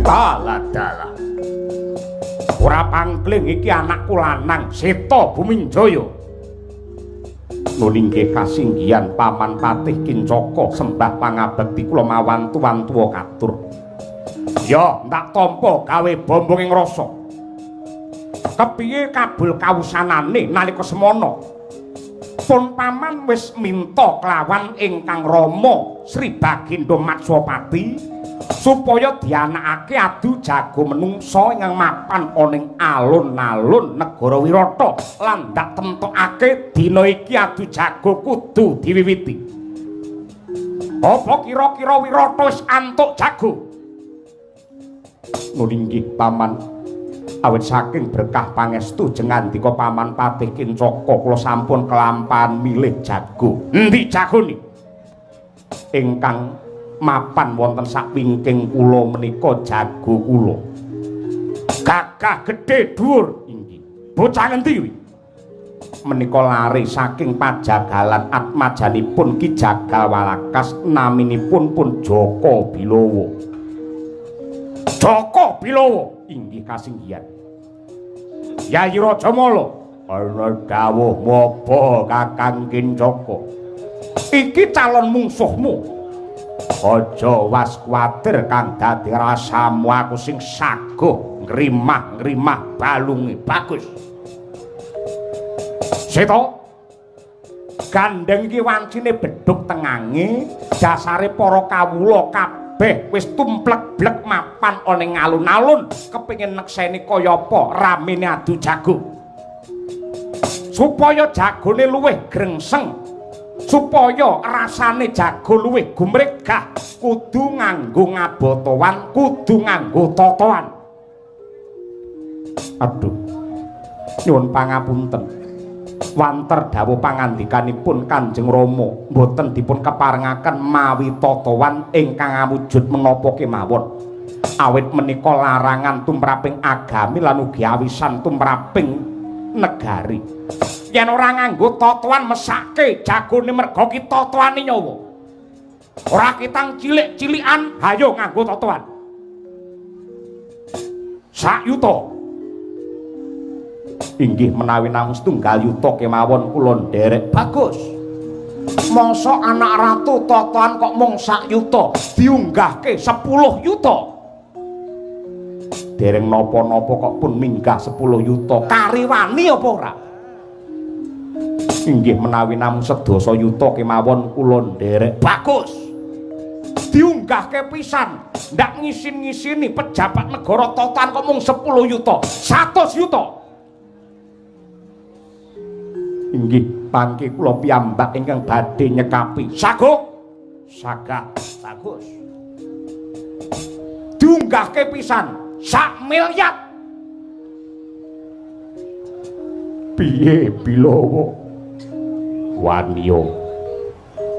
Alah dalah. Ora pangkling iki anakku lanang Seta Buminjaya. Nun inggih kasinggihan Paman Patih Kincaka sembah pangabekti kula mawantu-wantuwa katur. Ya, ndak tampa gawe bombong ing rasa. Kepiye kabul kawusanane nalika semana? Pun paman wis minta kelawan ingkang Rama Sri Bagindo Matswapati supaya dianakake adu jago menungsa ingkang mapan ana ing alun-alun negara Wirata lan ndak temtokake dina iki adu jago kudu diwiwiti. Apa kira-kira Wirata wis antuk jago? Nun inggih paman, awit saking berkah pangestu jengandika Paman Patih Kincaka kula sampun kelampahan milih jago. Endi jagone? Ingkang mapan wonten sakwingking kula menika jago kula. Gagah gedhe dhuwur inggih. Bocah ngendi kuwi? Menika lare saking pajagalan atmajanipun Ki Jagal Walakas naminipun pun Jaka Bilawa. Jaka Bilawa inggih kasinggihan. Yayi Rajamala, ana dawuh apa Kakang Kincaka? Iki calon mungsuhmu. Aja was kuwatir kang dadi rasamu, aku sing saguh ngrimah-ngrimah balunge. Bagus. Seta, gandeng iki wancine bedhug tengange, dasare para kawula kabeh wis tumplek-blek mapan ana ing alun-alun kepengin nekseni kaya apa ramene adu jago. Supaya jagone luwih grengseng, supaya rasane jago luwih gumregah, kudu nganggo ngabotowan, kudu nganggo totoan. Aduh, nyuwun pangapunten. Wanter dawuh pangandikanipun Kanjeng Rama mboten dipun keparengaken mawi totowan ingkang awujud menapa kemawon. Awit menika larangan tumraping agami lan ugi awisan tumraping negari. Yen ora nganggo totowan mesake jagone merga ki totoane nyawa. Ora kitang cilik-cilikan, hayo nganggo totowan. Sak yuta. Inggih menawi namung setunggal yuta kemawon kula nderek. Bagus. Mosok anak ratu totoan kok mung sak yuta, diunggahke 10 yuta. Dereng napa-napa kok pun minggah 10 yuta. Kariwani apa ora? Inggih menawi namung sedasa yuta kemawon kula nderek. Bagus. Diunggahke pisan, ndak ngisin-ngisini pejabat negara totoan kok mung 10 yuta, 100 yuta. Inggih pangke kula piyambak ingkang badhe nyekapi. Saguh? Sagah. Bagus. Diunggahke pisan sak miliar. Piye Bilawa? Waniya.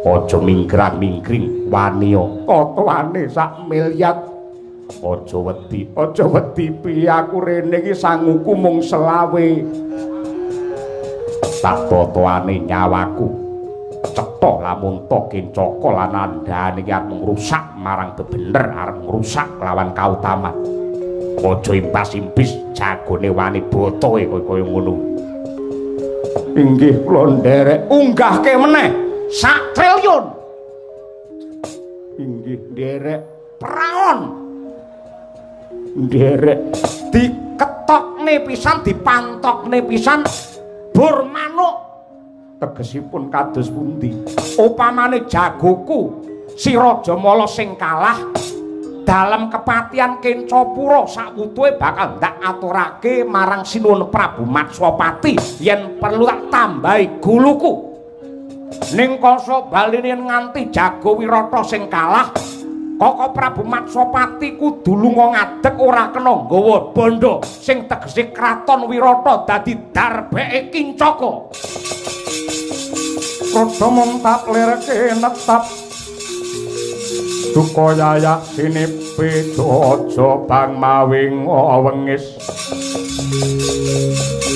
Aja minggrang-minggring waniya. Totoane sak miliar. Aja wedi, aja wedi piye aku rene iki sanguku mung selawe. Tak totoane nyawaku cetha lamun ta Kincaka lan andhane iki arep ngrusak marang bebener, arep ngrusak lawan kautaman. Aja impas-impis jagone wani botoe kaya ngono. Inggih kula nderek. Unggahke meneh sak triliun. Inggih nderek. Praon nderek diketokne pisan, dipantokne pisan bur manuk. Tegesipun kados pundi? Upamane jagoku si Rajamala sing kalah dalem kepatihan Kencapura sakwutuhe bakal ndak aturake marang Sinuwun Prabu Matswapati yen perlu tak tambahi guluku. Ning kasa baline nganti jago Wirata sing kalah, Koko Prabu Matswapati kudu lunga ngadeg ora kena nggawa bandha sing tegese kraton Wirata dadi darbeke Kincaka. Rada mung tak lirke netap duka yayak sinipe aja bang mawing wengis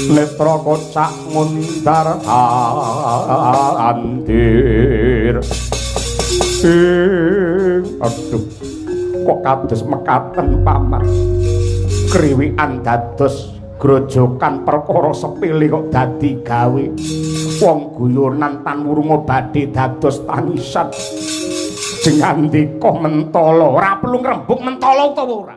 netra kocak ngundar andir. Aduh, Kok kados mekaten paman? Kriwikan dados grojokan perkara sepele kok dadi gawe. Wong guyonan tan wurunga badhe dados tangisan. Jengandika mentala, ora perlu ngrembug mentala utawa ora.